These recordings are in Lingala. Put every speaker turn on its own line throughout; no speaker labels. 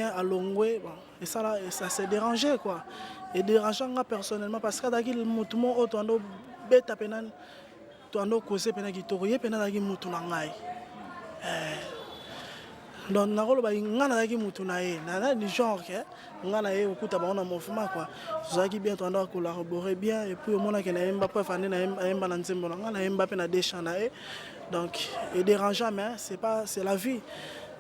Alongwe, bon, esala ça s'est dérangé quoi. Et dérangeant nga personnellement parce que azalaki motu moko oyo toando beta pena toando cause pena kitoko, ye pena azalaki motu na ngai. Donc nakoloba nga nazalaki motu na ye, naza du genre ke nga na ye kokuta bango na mouvement quoi. Tozalaki bien, toando collaborer bien et puis omonaki nayemba po efandi nayemba na nzembo na nga, nayemba mpe na deux chants na ye. Donc edérangeant, mais c'est pas, c'est la vie.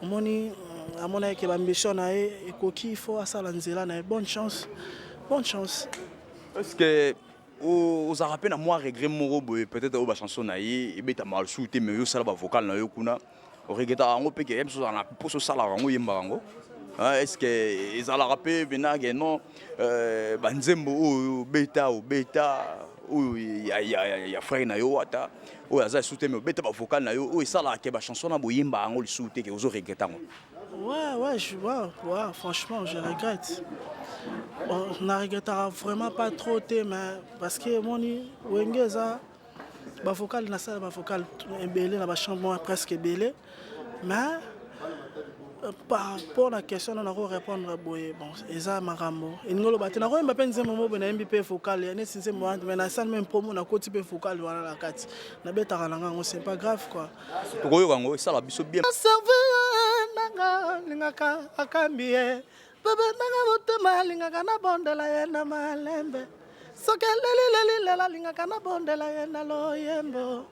Omoni, amonaki ke baambition na ye ekoki, il faut asala nzela na ye. Bonne chance, bonne chance.
Est ce que ozalaka mpe na mwa regret moko boye, peut-être oyo bachanson na ye ebetamaka lisusu te, mais osala bavocal na yo kuna, oregretaka yango mpe ke ye biso ozala na mposo osalaka yango, oyembaka yango? Est ce que ezalaka mpe pena ke non, banzembo oyo obeta, obeta oyo ya frère na yo Wata oyo aza lisusu te, mais obeta bavocal na yo oyo esalaka ke bachanson na boyembaka yango lisusu te, ke ozoregrete yango?
Ouais, franchement, je regrette. Bon, je ne regrette vraiment pas trop, mais parce que moni Wenge eza bavocal, nasala bavocal ebele na bachambre presque ebele, mais par rapport na question na nako répondre boye, bon, eza makambo elingi oloba te. Nakoyemba mpe nzembo mo boye, nayembi mpe vocal neti nzembo wana, mais nasali meme promo, nakoti mpe vocal wana na kati, nabetaka na ngango, c'est pas grave quoi.
Tokoyoka yango, esala biso bien.
Servie nanga alingaka akambi ye bebe nanga motema, alingaka nabondela ye na malembe, soki elelilelilela alingaka nabondela ye na loyembo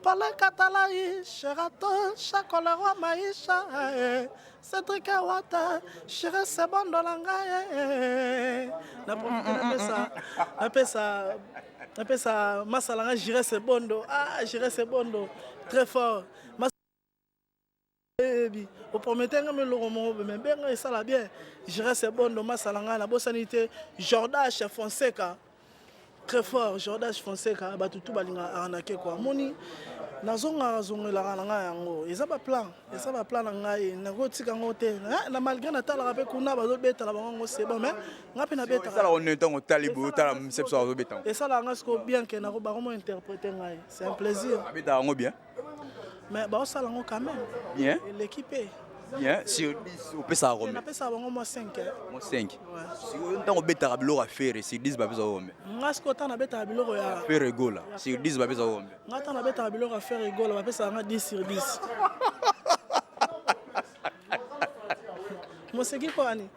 pale katalai sherato shakolero maisha eh. Cédric Awata chéri sebondo na ngai eh. Napesa napesa napesa masala nga Jire Sebondo, ah, Jire Sebondo très fort. Eyebi opromete nga meloko moko, me benga esala bien. Jire Sebondo masala ngai, nabosani te Jordash Fonseca très fort, Jordash Fonseca. Bato tu balingaka arnaque quoi. Moni nazongaka zongelaka na ngai yango, eza baplan, eza baplan na ngai, nakotika yango te na malgré natalaka mpe kuna bazobetala bango yango, c'est bon, mais nga mpe nabetaka.
Esala one ntango otali boye, otala misebiso azobeta yango?
Esalaka nga sikoyo bien ke nako bango mo interpréter ngai, c'est un plaisir.
Abetaka yango bien?
Mais baosala yango quand même.
Bien.
Eleki mpe.
Bien. Sur 10 opesaka combien?
Napesaka bango mwa 5.
Mwa 5. Sikoyo ntango obetaka biloko ya Ferre, sur 10 bapesaka combien?
Nga sikoyo ntango nabetaka biloko ya
Ferre Gola, sur 10 bapesaka combien?
Nga ntango nabetaka biloko ya Ferre Gola, bapesaka nga 10 sur 10. Moseki mpo ani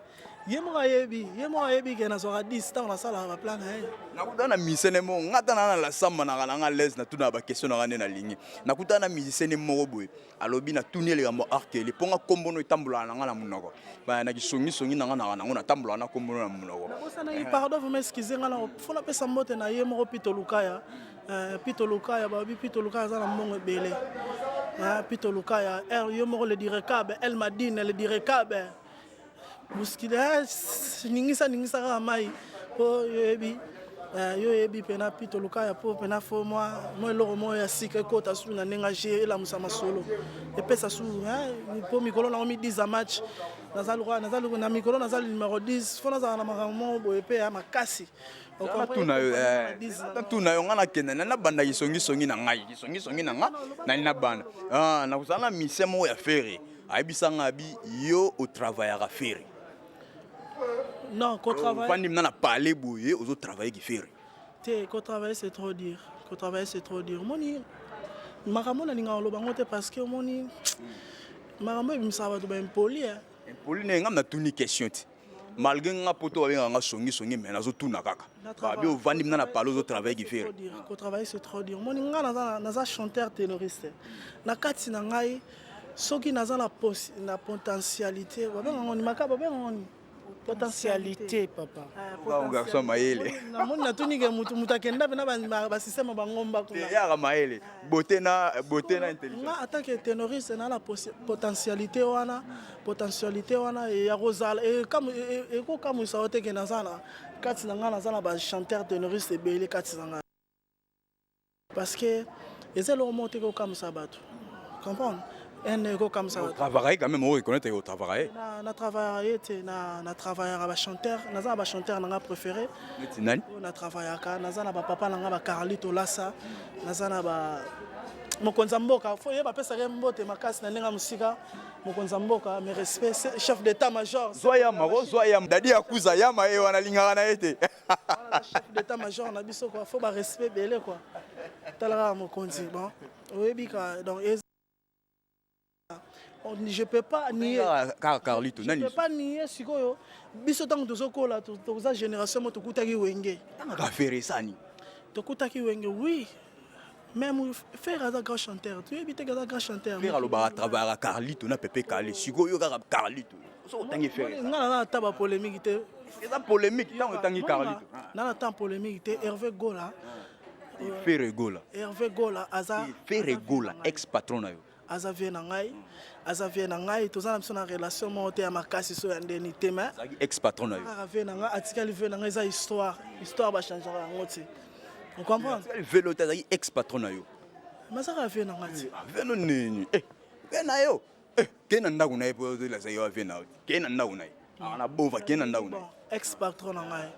ye moko ayebi, ye moko ayebi ke nazwaka 10 ntango nasalaka baplan na ye.
Nakutana na musicien moko, nga ta na la samba naka nanga l'aise, natuna baquestion nanga nde nalingi. Nakutana na musicien moko boye, alobi natuni likambo arkele mpo nga kombono etambolaka na nga na monoko na kisongisongi nanga naka nango, natambolaka na kombono na monoko.
Nabosanaki, pardon, vous m'excusez, nga na fo napesa mbote na ye moko Pito Lukaya. Pito Lukaya, balobi Pito Lukaya aza na mbongo ebele. Pito Lukaya yo moko le direcab El Madine, le direcab boskile, ningisa ningisa kaka mai mpo yoyebi, yo oyebi mpena Pito Lukaya mpo mpena fo mwa mwa eloko moko ya sika ekota su na ndenge age, elamusa masolo, epesa su mpo mikolo nango mi 10 ya match naza lokola naza na mikolo naza numéro 10, fo nazala na makambo moko boye mpe ya makasi.
Natuna yo, natuna yo, nga nakende na nabanda kisongisongi na ngai, kisongisongi na nga nali nabanda nakozala na musicien moko ya Ferre, ayebisa nga abi yo otravaillaka Ferre.
Non, kotravaille
ofandi mna na palais boye, ozotravaille ki Ferre?
Te, kotravaille c'est trop dire, kotravaille c'est trop dire. Omoni makambo nalingaka koloba yango te parce que omoni makambo ebimisaka bato baimpoli.
Impoli ne nga natuni question te, malgré nga poto babengaka nga songisongi, mais nazotuna kaka, babi ovandi mna na palais, ozotravaille ki Ferre?
Kotravaille c'est trop dire. Omoni nga naza chanteur ténoriste na kati na ngai, soki naza na potentialité, babengango ni maka, babengango ni
potentialité papa.
Garçon mayele.
Namoni natuni ke mutu mutu akenda mpe na basystème bangomba kuna.
Yaka mayele, beauté na beauté na intelligence.
Nga en tant que ténoriste na na potentialité wana, potentialité wana ya kozala ekokamwisa yo te ke naza na kati na ngai, naza na bachanteur ténoriste ebele kati na ngai, parce que eza eloko moko te kokamwisa bato, comprendre ene ekokamwisa bato.
Travaille quand même, oreconnaître otravaille.
Na travaillaka ye te, na travaillaka bachanteur, naza na bachanteur na nga préféré.
Neti nani?
Oyo na travaillaka, naza na bapapa na nga bacarli Tolasa, naza na ba Mokonzi ya mboka, fo yeba apesaka ye mbote makasi na ndenge ya mosika. Mokonzi ya mboka, mes respects, chef d'état major.
Zwa yama ko, zwa yama. Dadi Akuza yama ye wana alingaka na ye te.
Wana chef d'état major na biso quoi, faut ba respect ebele quoi. Tala kaka mokonzi, bon, oyebi ka donc je peux pas nier.
Kaka Carlito,
nani? Je peux pas nier sikoyo. Biso ntango tozokola, toza génération mo tokutaki Wenge.
Tangaka Ferre sani.
Tokutaki Wenge, oui. Même Ferre aza grand chanteur. Toyebi te aza grand chanteur.
Ferre alobaka travaillaka Carlito na Pepe Kale. Sikoyo kaka Carlito. Soki otangi Ferre.
Nga na ata ba polémique te.
Eza polémique ntango otangi Carlito.
Na ata polémique te, Hervé Gola.
Ferre Gola.
Hervé Gola aza
Ferre Gola ex patron na yo.
Aza vie na ngai, aza vie na ngai, toza na biso na relation moko te ya makasi so ya ndeni te, mais
azalaki ex patron na yo.
Kaka vie na ngai, atikali vie na ngai, eza histoire, histoire bachangeaka yango te. On comprend?
Atikali velo te, azalaki ex patron na yo.
Mais azaka vie na ngai te.
Velo nini? Eh, vie na yo. Eh, ke na ndako na ye po ozolasa yo vie na yo. Ke na ndako na ye. Ah, na bova ke na ndako na ye.
Bon, ex patron na ngai.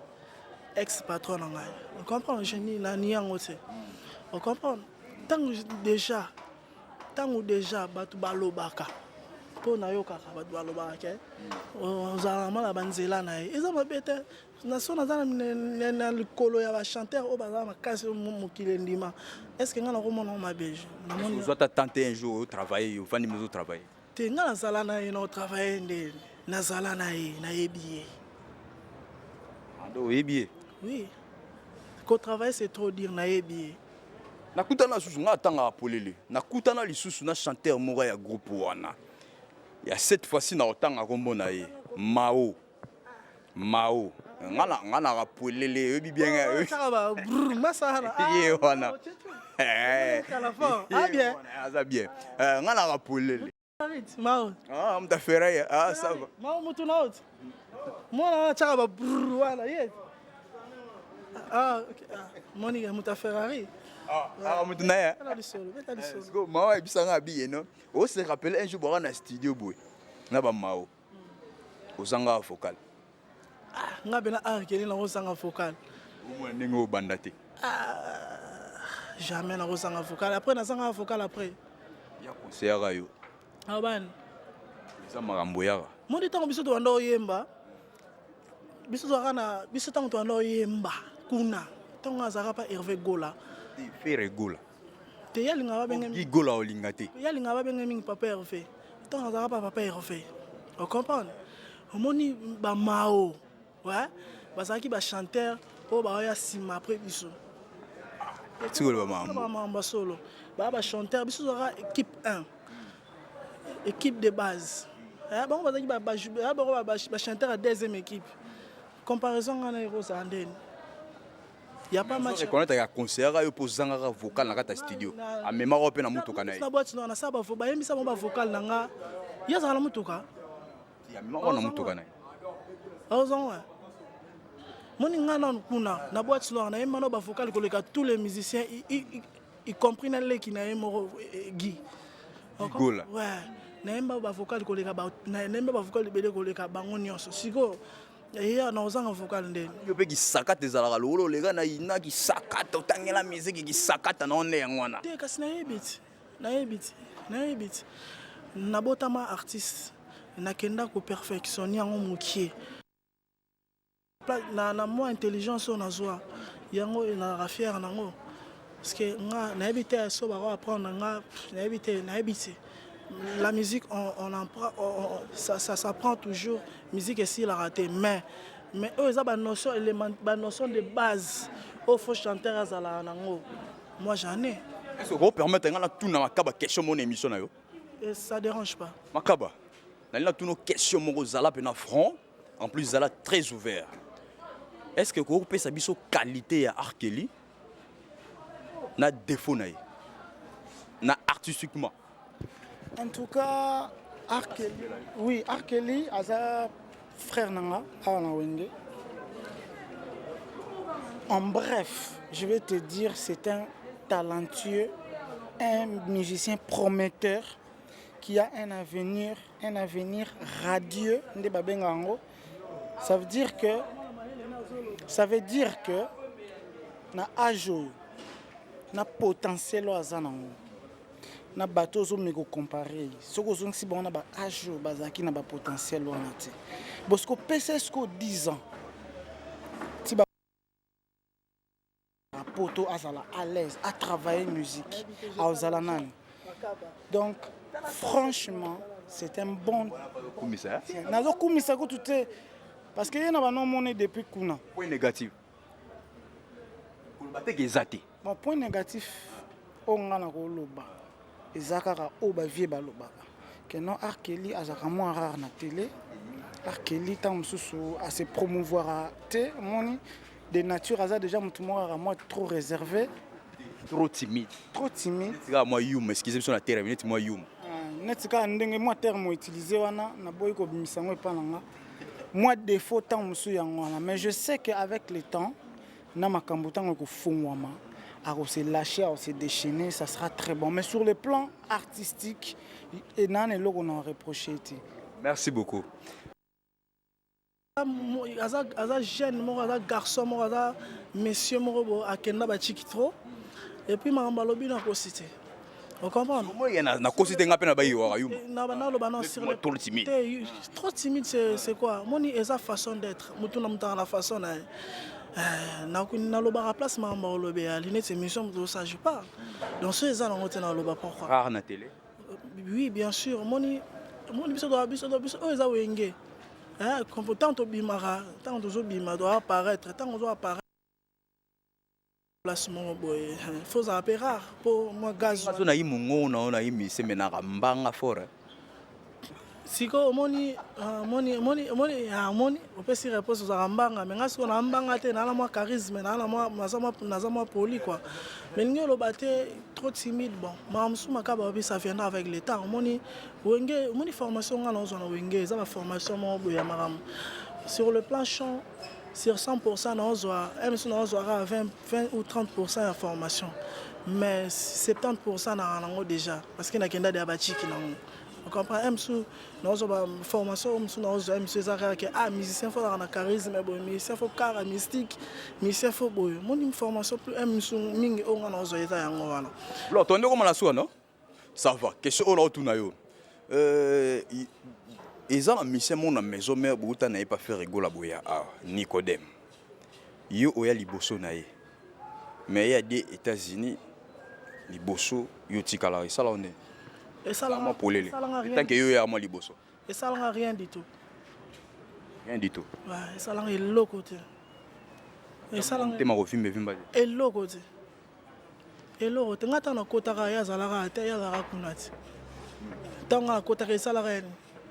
Ex patron na ngai. On comprend? Je ni na ni yango te. On comprend? Tango déjà, ntango déjà bato balobaka mpo nayokaka bato balobaka ke ozala na banzela na ye, eza mabe te. Na so naza na likolo ya bachanteur oyo baza makasi mokili endima, est ce que ngai nakomona ngo mabe?
Namoni ozwa ata tante un jour otravaille, ofandi mozo travaille.
Te, ngai nazala na ye na otravaille nde nazala na ye, nayebi ye.
Ando oyebi ye?
Oui, kotravaille, c'est trop dire, nayebi ye.
Nakutana lisusu, ngai atangaka polele, nakutana lisusu na chanteur moko ya groupe wana ya cette fois-ci na kotanga kombo na ye Mao. Mao, nga naka polele, oyebi bien ye wana aza bien, nga naka polele.
Mao.
Ah, muta Ferreira, ah, ça va.
Mao mutu na oti. Mwana wana tiaka ba brrr wana ye. Ah, ok. Ah, Monica muta Ferrari.
Ah, ah, mutu na ye.
Beta lisolo, beta lisolo.
Siko Mao ayebisanga abi ye no. O se rappeler un jour bwaka na studio boye. Na ba Mao. Ozanga vocal.
Ah, nga bena arkeli na ozanga vocal.
Omona ndenge obanda te.
Ah, jamais na kozanga vocal. Après nazanga vocal après.
Ya conseillaka yo.
Ah bani.
Eza makambo yaka.
Moni ntango biso tobanda oyemba, biso tozalaka na biso ntango tobanda oyemba kuna, ntango azalaka pa Hervé Gola.
Ferre Gola.
Te, ye alingaka babenge
Gi Gola olinga te.
Ye alingaka babenge mingi papa Hervé. Ntango azalaka pa papa Hervé, ocomprendre, omoni bamao, ouais, bazalaki bachanteur oyo baoya nsima après biso.
Tikoloba makambo.
Bamamba solo baya bachanteur, biso tozalaka équipe 1, équipe de base. Bango bazalaki bango bachanteur ya deuxième équipe. Comparaison nga na ekozala ndeni? Ya pas match.
Reconnaître ya conseillaka yo mpo ozangaka vocal na kati ya studio, amemaka yo mpe na motuka na ye.
Na boîte noire nasala bavo, bayembisa bango bavocal na nga, ye azalaka na motuka.
Amemaka yo na motuka na ye.
Ozongo moni nga nanu kuna na boîte noire, nayemba no bavocal koleka tous les musiciens, y compris na leki na ye moko Guy.
Gola.
Ouais, nayemba bavocal koleka, nayemba bavocal ebele koleka bango nyonso. Sikoyo eya na ozanga vocal ndeni?
Yo mpe kisakata ezalaka lokola oleka na ina kisakata, otangela miziki kisakata na onde yango wana.
Te, kasi nayebi ti, nayebi ti, nayebi ti nabotama artiste, nakenda koperfectionne yango mokie na mwa intelligence oyo nazwa yango, nazalaka fier nango, parce que nga nayebi te so bako apprendre nga, nayebi te, nayebi te. La musique, on en prend, ça s'apprend toujours. Musique esilaka te, mais oyo eza banotion élément, banotion de base oyo faut chanteur azalaka nango, moi j'en ai.
Est ce que okopermettre nga natuna Makaba question moko na émission na yo?
Et ça dérange pas.
Makaba, nalingi natuna question moko, zala mpe na front, en plus zala très ouvert. Est ce que okopesa biso qualité ya Arkeli na défaut na ye na artistiquement?
En tout cas, Arkeli, oui, Arkeli aza frère nanga awa na Wenge. En bref, je vais te dire, c'est un talentueux, un musicien prometteur qui a un avenir radieux nde babenga yango. Ça veut dire que na âge oyo, na potentiel oyo aza nango. Na bato ozomeka kocomparer, soki ozongisi bango na baâge oyo bazalaki na bapotentiel wana te, bosiko pesa esiko 10 ans ti poto azala à l'aise à travailler musique, azala nani. Donc franchement, c'est un bon
Kumisa.
Nazokumisa kutu te, parce que ye na bano omoni depuis kuna.
Point négatif koloba teke eza te.
Bon, point négatif oyo nga na koloba eza kaka oyo bavieux balobaka ke non, R. Kelly azalaka mwa rare na télé. R. Kelly ntango mosusu ase promouvoir te. Omoni, de nature aza déjà motu moko kaka mwa trop réservé.
Trop timide.
Trop timide.
Kaka mwa yuma, excuse biso na terme, neti mwa yuma.
Ah, neti kaka ndenge mwa terme utiliser wana, naboyi kobimisa yango epa na nga. Mwa défaut ntango mosusu yango wana, mais je sais que avec le temps na makambo ntango ekofungwama, akose lâcher, akose déchaîner, ça sera très bon. Mais sur le plan artistique, nana eloko na reproche te.
Merci beaucoup.
Aza jeune moko, aza garçon moko, aza monsieur moko bo akenda batiki trop. Et puis makambo alobi nakosi te, ocomprendre?
Nakosi te, nga mpe na bayiwaka yuma.
Naloba non sur
Moi, trop timide.
Te, trop timide, c'est quoi? Moni eza façon d'être, motu na moto aka na façon na ye. Nalobaka place makambo alobi ali neti émission moto osa, je parle. Donc so eza nango te, naloba pourquoi?
Rare na télé.
Oui, bien sûr. Moni biso biso oyo eza Wenge. Ntango tobimaka, ntango tozobima, toapparaître, ntango ozo apparaître place moko boye, faut ozala mpe rare mpo mwa gaz.
So na ye mongongo na yo na ye mise menaka mbanga fort.
Sikoyo omoni, omoni, omoni, omoni, omoni, opesi réponse. Ozalaka mbanga, mais nga sikoyo na mbanga te, naa na mwa charisme, naa na mwa naza mwa poli quoi. Mais lingi oloba te trop timide. Bon, makambo mosusu makaba babi, ça viendra avec le temps. Omoni Wenge, omoni formation nga nazwa na Wenge, eza baformation moko boye ya makambo. Sur le plan chant, sur 100 nazwa mosu, nazwaka 20, 20 ou 30 ya formation, mais 70 naka nango déjà, parce que nakenda deya bachiki nango, ocomprend? Mosu nazwa baformation oyo, mosu nazwa mosu eza kaka ke ah, musicien faut azalaka na charisme boye, musicien faut kara mystique, musicien faut boye. Moni formation plus mosu mingi oyo nga nazwa eza yango wana.
Alors tonde komona suka, non, ça va. Question oyo naotuna yo, eza na mission moko na Maison Mère, bouta na ye pa Ferre Gola boya awa, Nicodème, yo oya liboso na ye, mais ye ade États-Unis liboso, yo tikala, esala ndenge mwa polele tant que yo oya mwa liboso?
Esalanga rien du tout.
Rien du tout?
Esalanga eloko te, esalanga
Motema kovimba evimba te?
Eloko te, eloko te. Nga ntango nakotaka, ye azalaka te, ye azalaka kuna te. Ntango nga nakotaka, esalaka ye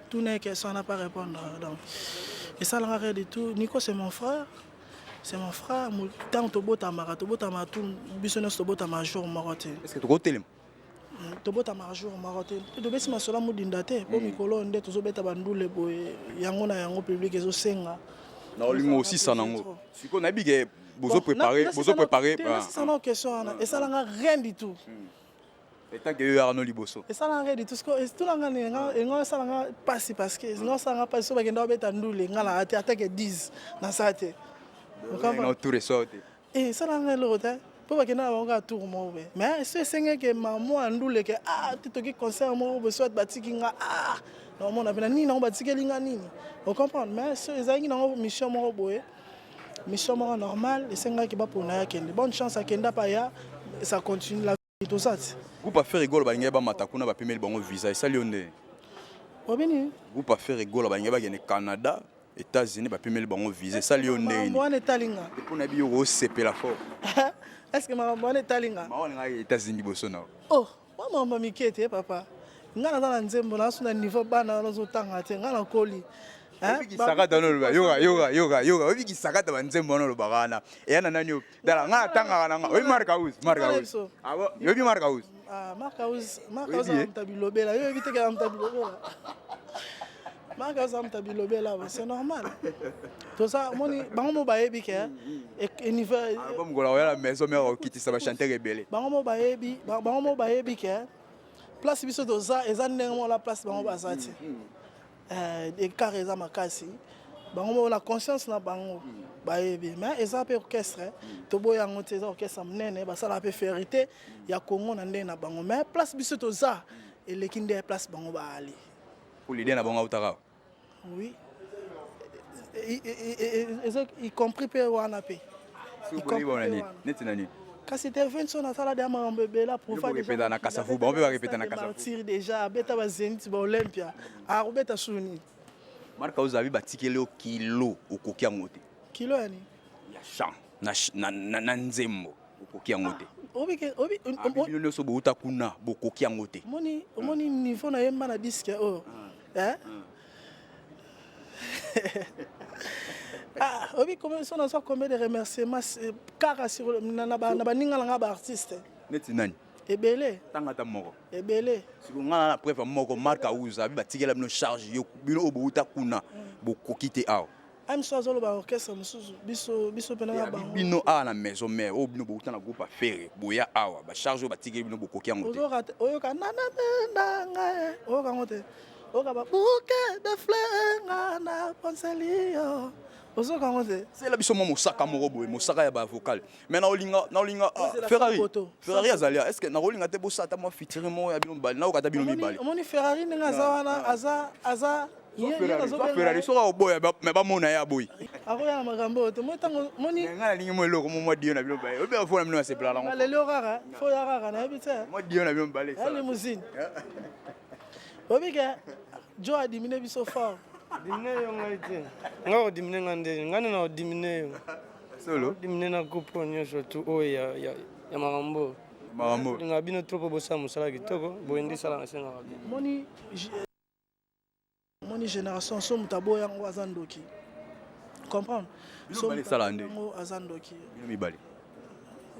tuna ye question, ana pas répondre. Donc esalanga rien du tout. Nico, c'est mon frère, c'est mon frère. Ntango tobotamaka, tobotamaka tu biso nyonso, tobotamaka jour moko te.
Est ce que tokotelema?
Tobotamaka jour moko te. Tobeti masolo modinda te, mpo mikolo nde tozobeta bandule boye, yango na yango public ezosenga.
Na olingo osisa nango sikoyo, nayebi ke bozo préparer, bozo préparer.
Nasisana question wana, esalanga rien du tout.
Etant que yo yaka no liboso.
Esalanga rien du tout. Tunanga engo esalanga mpasi, parce que engo esalanga mpasi so bakenda babeta ndule, nga na te, atake 10 nasala te.
Na tour eso te.
Esalanga eloko te, mpo bakenda na bango kaka tour moko boye. Mais so esengeke mamo ya ndule ke ah te, toki concert moko boye, soit batiki nga, ah naomona mpena nini nango, batikeli nga nini, ocomprendre? Mais so ezalaki nango mission moko boye, mission moko normale, esengaki bapona ye akende. Bonne chance, akenda pa ya, ça continue la vie, toza ti.
Groupe a Ferre Gola balingi bamata kuna, bapimeli bango visa, esali yo nde?
Obini?
Groupe a Ferre Gola balingi bakende Canada, États-Unis, bapimeli bango visa, esali yo ndenge?
Makambo wana etalinga?
Mpo na yebi yo kosepela fort.
Est ce que makambo wana etalinga?
Mawa ngai États-Unis liboso na.
Oh, mwa makambo mike te, papa. Ngai naza na nzembo, naso na niveau bana wana ozotanga te, ngai nakoli.
Sakata wana oloba, yoka, yoka, yoka, yoka, oyebi kisakata, banzembo wana olobaka wana eya na nani oyo? Tala, ngai natangaka nanga, oyebi Mark House? Mark House, oyebi Mark House?
Mark House, Mark House aza moto bilobela. Yo oyebi teke moto bilobela. Mark House aza moto bilobela, c'est normal. Toza moni bango mo bayebi ke
Mokolo oya na Maison Mère, okitisa bachanteur ebele.
Bango mo bayebi ke place biso toza eza ndenge moko la place bango baza te. Écart eza makasi. Bango moko na conscience na bango bayebi. Mais eza pe orchestre, toboya yango te, eza orchestre monene, basalaka pe fierté ya Congo na ndenge na bango. Mais place biso toza eleki nde place bango baali.
Po leader na bango autaka awa.
Oui. Eza y compris pe wana pe.
Neti na nini?
Kasi te Vincent asala deja makambo ebele aprouva
déjà na Kasavu, bango pe barepeta na Kasavu.
Martyr déjà abeta ba Zenith ba Olympia, akobeta sous nini?
Marc Ozabi batikeli yo kilo okoki yango te.
Kilo ya nini?
Ya chant na, na, na, na nzembo okoki yango te. Ah, obi, ah, bino nyonso bouta kuna bokoki yango te.
Omoni, omoni niveau na yemba na disque oyo. Ah. Eh? Ah, obi combien so nazwa combien de remerciements euh, kaka sur na na baninga na nga ba artiste.
Neti nani?
Ebele.
Tanga ata moko.
Ebele.
Siko nga na preuve moko Marc Auza abi batikela bino charge yo bino oyo bouta kuna bokoki te awa.
Ami so azoloba orchestre mosusu biso biso pena na bango.
Bino awa na maison mère oyo bino bouta na groupe Ferre boya awa ba charge oyo batikeli bino bokoki yango te.
Ozoka oyoka na na na nga oyoka yango te. Oyoka ba bouquet de fleurs nga na ponseli yo. Ozoyoka yango te.
Sela biso mwa mosaka moko boye mosaka ya ba vocal. Mais na olinga na olinga ah, Ferrari. Ferrari azali est ce que na olinga te bosa ata mwa featuring moko ya bino mibale nayoka ata bino mibale.
Omoni Ferrari ndenge aza wana aza aza
Ferrari soki akoboya me bamona ye aboyi.
Akoya na makambo oyo te moi ntango moni.
Ngai nalingi mwa eloko mwa dio na bino mibale oyebi fo na bino nasepela nango.
Leli yo kaka fo ya kaka nayebi te.
Mwa dio na bino mibale.
Ya limousine. Oyebi ke Joe adimine biso fort.
Dimine yo ngai te. Ngai odimine ngai nde ngai nde na odimine yo.
Solo.
Dimine na groupe oyo nyonso tu oyo ya ya ya makambo.
Makambo.
Linga bino trop po bosala mosala kitoko boye nde esalaka esengaka bien.
Moni moni génération so moto aboya yango aza ndoki. Comprendre?
So moto
yango aza ndoki.
Bino mibale.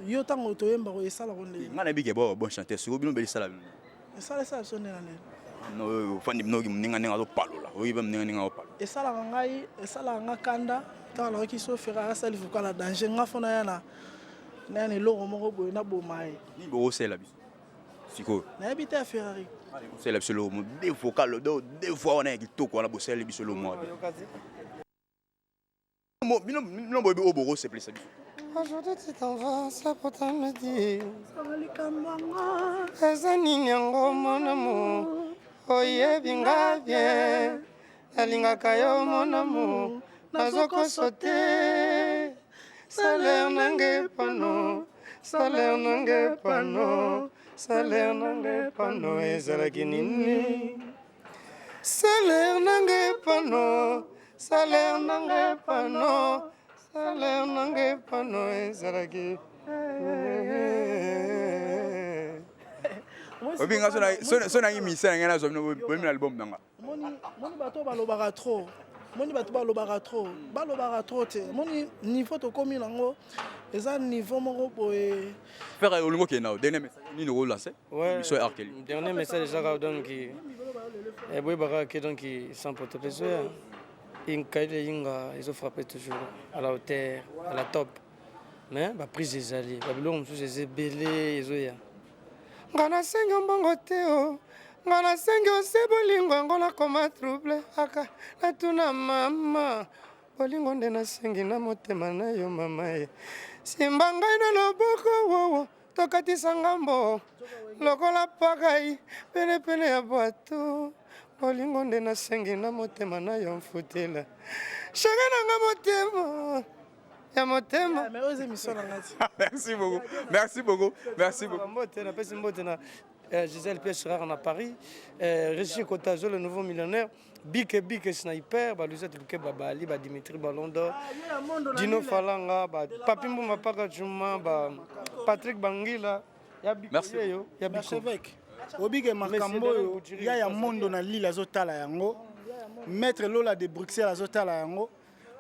Yo ntango toyembaka esalaka nde.
Ngai nayebi ke bo bon chanteur sikoyo bino mibale esala bino.
Esala esala biso nde na ndenge.
Ofandi binoki moninga ndenge azopalola oyebi ba moninga ndenge azopalola.
Esalaka ngai esalaka nga kanda ntango nayoki so Ferrari asali vocal na danger nga fo naya na naya na eloko moko boye naboma ye.
Nini bokosalela biso sikoyo?
Nayebi te ya Ferrari.
Bosalela biso eloko moko deux vocal deux voix wana ya kitoko wana bosaleli biso eloko moko. Bino bino boyebi oyo bokosepelisa biso.
Aujourd'hui tu t'en vas sans pourtant me dire Eza nini yango mon amour Oyebi nga bien Nalingaka yo mon amour Nazokoso te Salaire nange pano Salaire nange pano Salaire nange pano Ezalaki nini Salaire nange pano Salaire nanga epano, salaire nanga epano ezalaki.
Obi nga so na imisa na ngai nazwa bino boyemi na album na nga.
Moni bato balobaka trop. Moni bato balobaka trop. Balobaka trop te. Moni niveau tokomi nango eza niveau moko boye.
Frère olingo okende na dernier message nini oko lancer?
Ouais.
Mission ya Arkeli.
Dernier message ezaka donc eh, boyebaka ke donc sans protopeso ya inkaile inga ezo frapper toujours à la hauteur à la top mais ba prise ezali ba biloko mosusu eza ebele ezoya nga nasengi yo mbongo te o oh. nga nasengi ose bolingo yango nakoma trouble aka natuna mama Bolingo nde nasengi na motema na yo mama e simba ngai na loboko wowo tokatisa ngambo lokola pakai penepene ya bwato bolingo nde nasengi na motema na yo mfutela shaka na nga motema ya motema
ah,
merci beaucoup merci beaucoup merci beaucoup
mbote napesi mbote na euh, Gisèle Pièce Rare na Paris euh, Régis Kotazo le nouveau millionnaire Bike Bike Sniper, ba Luzette Lukeba ba Ali, ba Dimitri Ballon d'Or, ah, Dino Falanga, ba Papi Mbumba Paka Juma, ba Patrick Bangila, ya Biko
Merci.
yeyo, ya Biko.
L'archevêque obike makambo oyo ya ya mondo na lille azotala yango maître lola de bruxelles azotala yango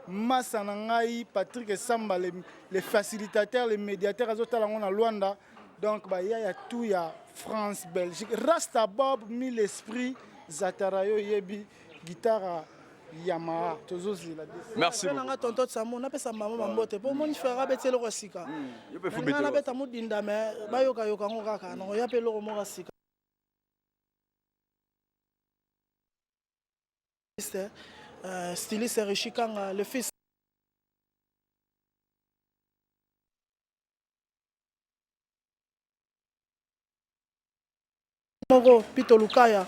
masa na ngai patrick esamba le, le facilitateur le médiateur azotala yango na luanda donc bayaya tout ya france belgique rasta bob mille esprit zatara yo oyebi guitare yamaha tozozela
merci
na nga tonton Samo napesa mama mambote mpo omoni frère abeti eloko ya sika nga nabeta modinda me bayokayoka yango kaka nakoya mpe eloko moko ya sika Styliste Richi Kanga, le fils moko Pito Lukaya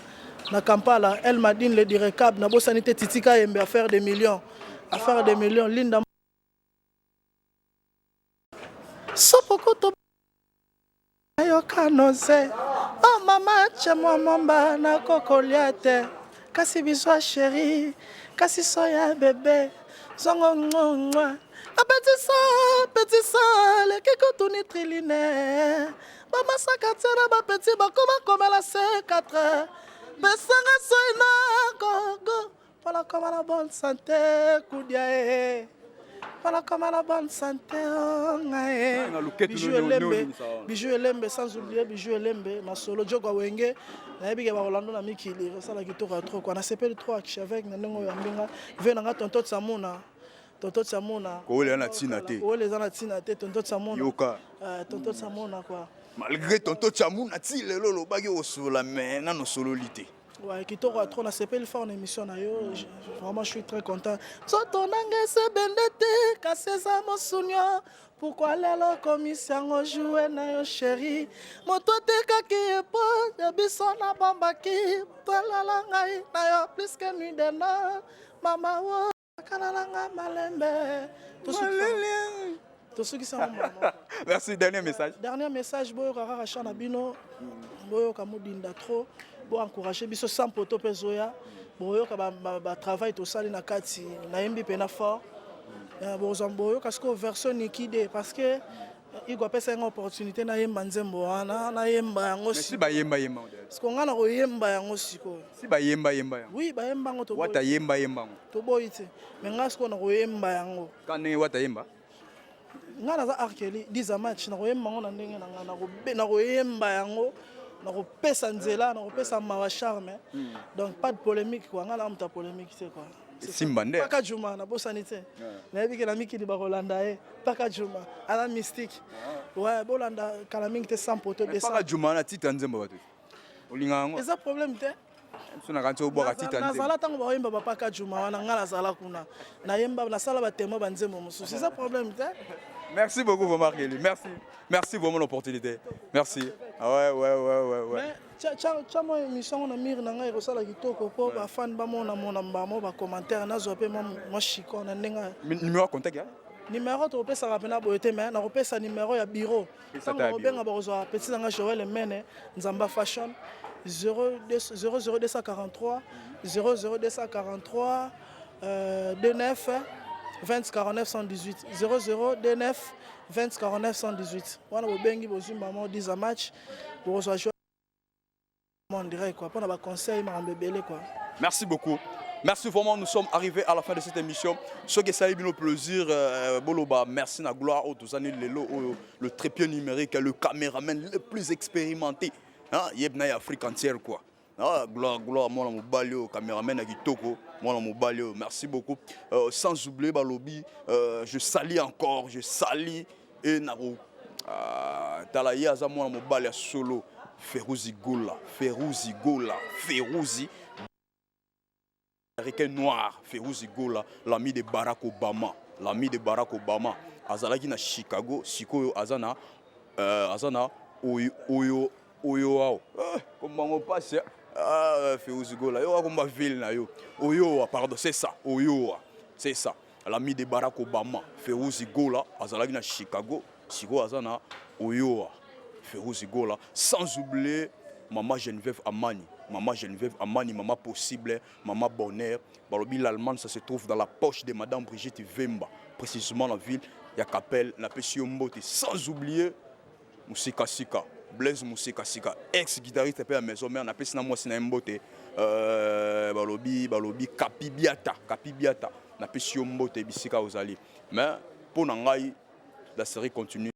na Kampala, El Madine le direcable, nabosani te Titi Kayembe, affaire des millions, affaire des millions, Linda Sopokoto nayoka noze oh mama tya mwa mwamba nakokolia te kasi bizwa sheri kasi soya bebe zongo ngongwa apetisa petisa leki kutu nitriline bamasaka te na bapeti bakoma komela c4 pesanga soi na gogo mpona koma na bonne santé kudia e mpona koma na bonne santé oh, ngai bijou elembe bijou elembe sans oublier bijou elembe masolo jogo wenge nayebi ke bakolanda na mikili osala kitoko ya trop kua nasepeli trop archevêque na ndenge oyo yambi nga ve na nga tonto tsamuna tonto tsamuna
kowela na ntina te
kowela eza na ntina te tonto tsamuna
yoka
euh, tonto tsamuna kua
malgré tonto tsamuna ti lelo olobaki osola mais nano osololi te
Ouais, kitoko ya trop nasepeli fort na émission na yo vraiment je suis très content nzoto nanga esebende te kasi eza mosunio pourkui lelo okomisi yango joue na yo chéri moto atekaki epo ya biso nabombaki tolala ngai na yo plus que nuit de nord mama wo Kala nga malembe. Tosukisa yango mbala moko.
Merci, dernier message.
Dernier message boyoka kaka chant na bino boyoka modinda trop bo encourager biso sans poto mpe ezoya boyoka ba travail tosali na kati nayembi mpena fort eh, bozwa boyoka sikoyo version nikide parce que Igo apesa nga opportunité nayemba nzembo wana nayemba yango
si bayemba yemba
siko nga nakoyemba yango sikoyo
si bayemba yemba yango
oui bayemba yango
toboyi wata yemba yemba yango
toboyi te mais nga sikoyo nakoyemba yango
ka ndenge wata yemba
nga naza arkeli diza match nakoyemba yango na ndenge na nga nakoyemba yango nakopesa nzela nakopesa mawa charme hmm. donc pas de polémique quoi nga na moto ya polémique te quoi
Simba nde.
Paka Juma nabosani te. Nayebi ke na mikili bakolanda ye. Paka Juma aza mystique. Ouais, bolanda kala mingi te sans poto
de Paka Juma na titre nzembo bato. Olinga yango.
Eza problème te.
Biso na kanti obwaka titre nzembo.
Nazala tango baoyemba ba Paka Juma wana nga nazala kuna. Nayemba nasala ba témoin ba nzembo mosusu. Eza problème te.
Merci beaucoup Omar Kelly. Merci. Merci vraiment l'opportunité. Merci. Ah ouais ouais ouais ouais ouais.
Mais tya mwa émission yango na mire na ngai ekosala kitoko mpo bafane bamona mona mbamo bacommentaire nazwa mpe mwa chicon na ndenge
numéro ya contact ya
numéro tokopesaka mpena boye te mais nakopesa numéro ya bureau ntango bakobenga bakozwa petit na ngai joel emene nzamba fashion 00243 00243 29 20 49 118 00 29 20 49 118 wana bobengi bozwi mama 10 match bokozwa en direct quoi pona ba conseil makambo ebele quoi.
Merci beaucoup. Merci vraiment, nous sommes arrivés à la fin de cette émission. Ce qui ça eu plaisir, euh, Boloba, merci na gloire, oh, lelo, oh, le trépied numérique, le caméraman le plus expérimenté. Hein, Yebna Afrique entière quoi. Ah, gloire, gloire, moi, mobali, caméraman à Kitoko, moi, mobali, merci beaucoup. Euh, sans oublier Balobi, euh, je salue encore, je salue et nako ah, tala ye aza mwana mobali ya solo Feruzi Gola, Feruzi Gola, Feruzi Américain noir, Feruzi Gola, l'ami de Barack Obama, l'ami de Barack Obama, azalaki na Chicago, sikoyo aza na euh, aza na oyo oyo oyo awa eh, kombango pasi ah, Feruzi Gola, yo akomba ville na yo oyowa, pardon, c'est ça, oyowa, c'est ça. L'ami de Barack Obama, Feruzi Gola, azalaki na Chicago, sikoyo aza na Oyoa. Feruzi Gola, sans oublier Maman Geneviève Amani, Maman Geneviève Amani, Maman Possible, Maman Bonheur. Balobi l'Allemagne, ça se trouve dans la poche de Madame Brigitte Vemba, précisément la ville ya Capelle, na pesi yo mbote, sans oublier Musika Sika, Blaise Musika Sika, ex-guitariste pe ya Maison Mère, na pesi na mwasi na ye mbote, euh, balobi balobi Kapi Biata, Kapi Biata, na pesi yo mbote bisika ozali. Mais pour na ngai, la série continue.